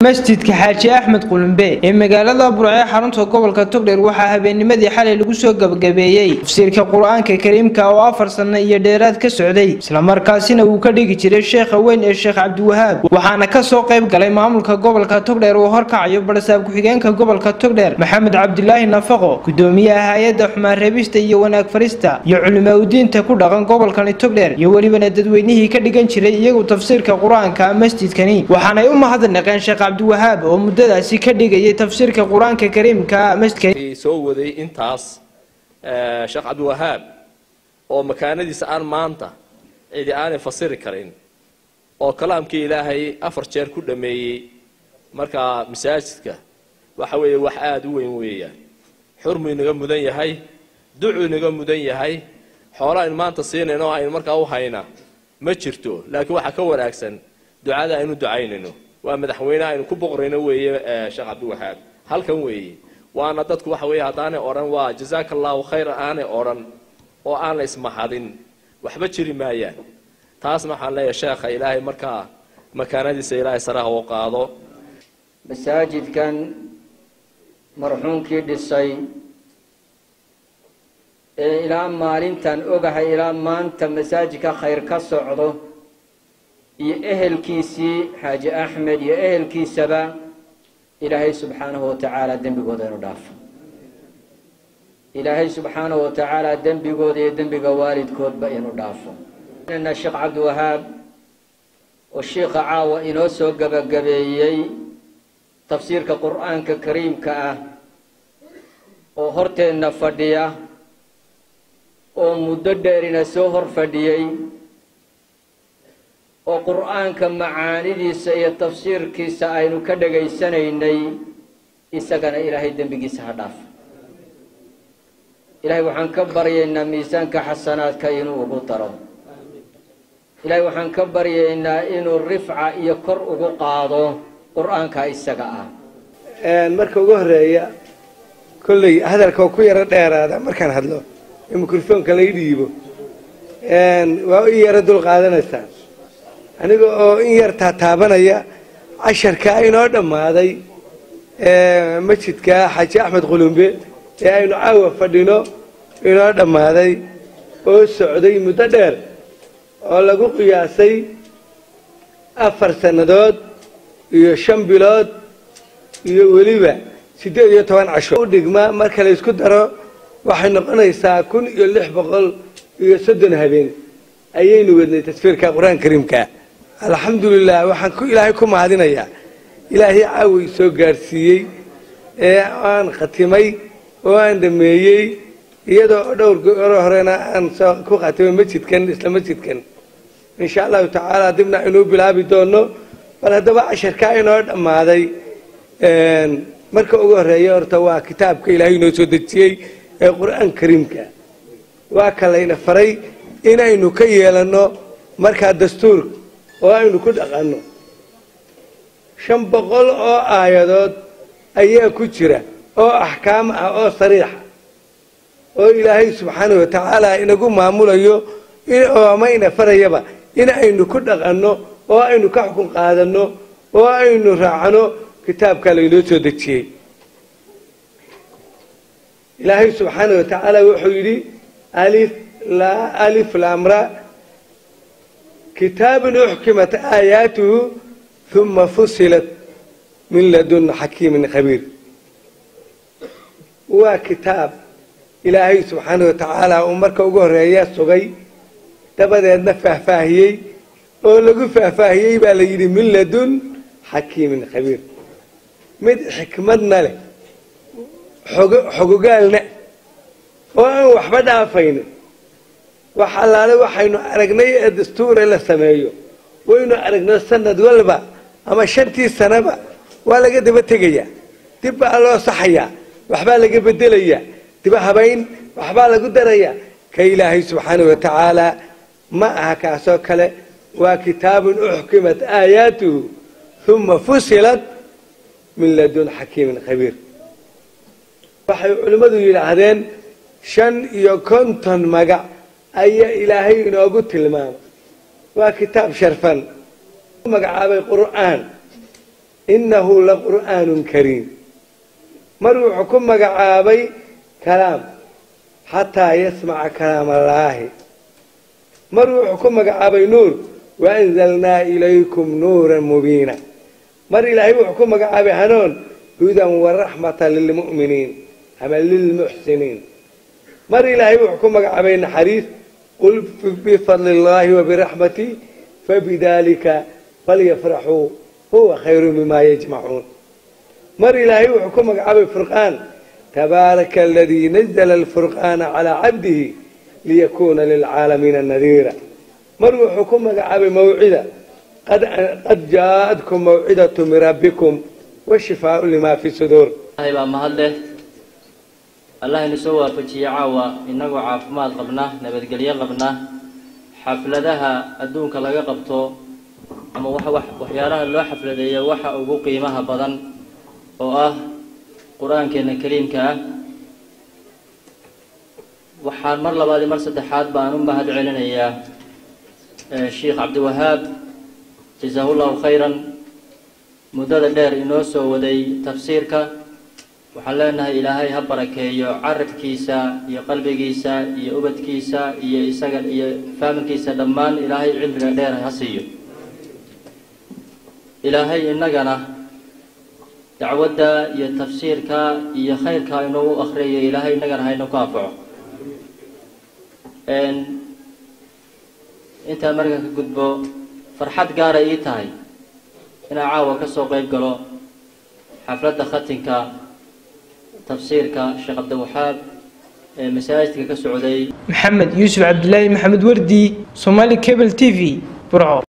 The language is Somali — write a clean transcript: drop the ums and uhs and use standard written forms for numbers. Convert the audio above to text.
Masjidka Xaaji Axmed Qulumbe ee magaalada Burco ee xarunta gobolka Togdheer waxaa habeennimadii xalay lagu soo gabagabeeyey tafsiirka Qur-aanka Kariimka oo 4 sano iyo dheeraad ka socday, islamarkaasina uu ka dhigi jiray sheekha weyn ee Sheekh Cabdiwahaab. Waxaana kasoo qayb galay maamulka gobolka Togdheer uu horkacayo barsaab ku-xigeenka gobolka Togdheer Maxamed Cabdilaahi Nafaqo, gudoomiyaha hay-adda xumaan reebista iyo wanaag farista, iyo culimaudiinta ku dhaqan gobolkani Togdheer, iyo welibana dadweynihii ka dhigan jiray iyagu tafsiirka Qur-aanka masjidkani. Waxaanay u mahadnaqeen Sheekh Cabdiwahaab oo muddadaasi ka dhigayay tafsiirka Qur-aanka Kariimka masjidka. Soo waday intaas Sheekh Cabdiwahaab oo makaanadiisa aan maanta cidi aanay fasiri karin, oo kalaamkii Ilaahay 4 jeer ku dhameeyey markaa masaajidka, waxa weeye wax aada u weyn weeyaan. Xurmuu inaga mudan yahay, ducuu inaga mudan yahay. Xoola aynu maanta siinayno oo aynu markaa u hayna ma jirto, laakiin waxaa ka wanaagsan ducada aynu ducaynayno. Waa madaxweyne aynu ku boqorayno weeye Sheekh Cabdiwahaab halkan weeye. Waana dadku waxa weeye haddaanay odhan waa jazaaka Allahu khayra, aanay odhan oo aan la ismahadin, waxba jiri maayaan. Taasna waxaan leeyahay sheekha Ilaahay markaa makaanadiisa Ilaahay saraha u qaado. Masaajidkan marxuumkii dhisay ee ilaa maalintan ogahay ilaa maanta masaajidka khayr ka socdo, iyo ehelkiisii Xaaji Axmed iyo ehelkiisaba, Ilaahay subxaanahu watacaala dembigooda inu dhaafo. Ilaahay subxaanahu watacaala dembigooda iyo dembiga waalidkoodba inu dhaafo. Sheekh Cabdiwahaab oo shiikha caawa inoo soo gabagabeeyey tafsiirka Qur-aanka Kariimka ah oo horteenna fadhiya oo muddo dheerina soo hor fadhiyey oo Qur-aanka macaanidiisa iyo tafsiirkiisa aynu ka dhegaysanaynay, isagana Ilaahay dembigiisa ha dhaaf. Ilaahay waxaan ka baryaynaa miisaanka xasanaadka inuu ugu daro. Ilaahay waxaan ka baryaynaa inuu rifca iyo kor ugu qaado Qur-aanka isaga ah. Marka ugu horeeya, kolley hadalka ku yaro dheeraada markaan hadlo ee microfoonka lay dhiibo, waa in yaro dul qaadanaysaa aniga oo in yar taataabanaya casharka inoo dhammaaday masjidka Xaaji Axmed Qulumbe ee aynu caawa fadhino inoo dhammaaday oo socday muddo dheer oo lagu qiyaasay 4 sannadood iyo 5 bilood iyo weliba 18 casho u dhigma. Marka la isku daro waxay noqonaysaa 1630 habeen ayaynu wadnay tasfiirka Qur-aanka Kariimka. Alxamdulilah, waxaan ku Ilaahay ku mahadinayaa Ilaahay caaway soo gaadhsiiyey ee aan khatimay oo aan dhameeyey, iyadoo dhowr gooro horena aan soo ku khatimay masjidkan, isla masjidkan. Insha Allahu tacaala dibna aynuu bilaabi doono. Bal haddaba casharkaa inoo dhammaaday, marka ugu horeeya horta waa kitaabka Ilaahay inoo soo dejiyey ee Qur-aanka Kariimka. Waa ka layna faray inaynu ka yeelanno markaa dastuur oo aynu ku dhaqanno. 500 oo aayadood ayaa ku jira oo axkaam ah oo sariixa oo Ilaahay subxaanahu watacaala inagu maamulayo oo ama ina farayaba in aynu ku dhaqanno oo aynu ka xukun qaadanno oo aynu raacno kitaabka laynoo soo dejiyey. Ilaahay subxaanahu watacaala wuxuu yidhi: alif laa alif laamra, kitaabun uxkimat aayaatuhu uma fusilat min ladun xakiimin khabiir. Waa kitaab Ilaahay subxaanahu watacaala uu marka ugu horeeya sugay, dabadeedna faahfaahiyey, oo lagu faahfaahiyey baa la yidhi min ladun xakiimin khabiir, mid xikmadna leh, xogogaalna oo aan waxba dhaafaynin. Wax allaale waxaynu aragnay ee dastuure la sameeyo waynu aragno, sanad walba ama 5tii sanaba waa laga daba tegayaa, dib baa loo saxayaa, waxbaa laga bedelayaa, diba habayn waxbaa lagu darayaa. Ka Ilaahay subxaanahu watacaala ma aha kaasoo kale. Waa kitaabun uxkimat aayaatuhu uma fusilat min ladun xakiimin khabiir. Waxay culimmadu yidhaahdeen 55 magac ayaa Ilaahay inoogu tilmaamay. Waa kitaab sharfan, magacaabay Qur'aan. Innahu laqur'aanun kariim. Mar wuxuu ku magacaabay kalaam, xataa yasmaca kalaam allaahi. Mar wuxuu ku magacaabay nuur, waanzalnaa ilaykum nuuran mubiina. Mar ilaahay wuxuu ku magacaabay hanuun, hudan waraxmatan lilmu'miniin ama lilmuxsiniin. Mar ilaahay wuxuu ku magacaabay naxariis, qul bifadli illaahi wabiraxmati fabidalika falyafraxuu huwa khayru mima yajmacuun. Mar ilaahay wuxuu ku magacaabay furqaan, tabaaraka aladii nazla alfurqaana calaa cabdihi liyakuuna lilcaalamiina nadiira. Mar wuxuu ku magacaabay mawcida, qad jaaadkum mawcidatu min rabbikum washifaau limaa fi suduur. Ilaahay baa mahad leh, Allah inu soo waafajiyey caawa inagoo caafimaad qabna, nabadgelyo qabna. Xafladaha adduunka laga qabto ama waxyaalaha loo xafladeeyo waxa ugu qiimaha badan oo ah qur-aankeena kariimka ah. Waxaan mar labaad iyo mar saddexaad baan u mahad celinayaa Sheikh Cabdiwahaab, jazaahullahu khayran, muddada dheer inoo soo waday tafsiirka. Waxaan leenahay Ilaahay ha barakeeyo carabkiisa iyo qalbigiisa iyo ubadkiisa iyo isaga iyo faamilkiisa dhammaan, Ilaahay cimriga dheer ha siiyo. Ilaahay innagana dacwadda iyo tafsiirka iyo khayrka inoogu akhriyayo, Ilaahay innagana hayna ku anfaco. Intaa markan ka gudbo, farxad gaara ii tahay inaan caawa ka soo qayb galo xafladda khatinka tafsiirka Sheekh Cabdiwaxaab ee masaajidka ka socday. Maxamed Yuusuf Cabdilaahi, Maxamed Wardi, Somali Cable TV, Burco.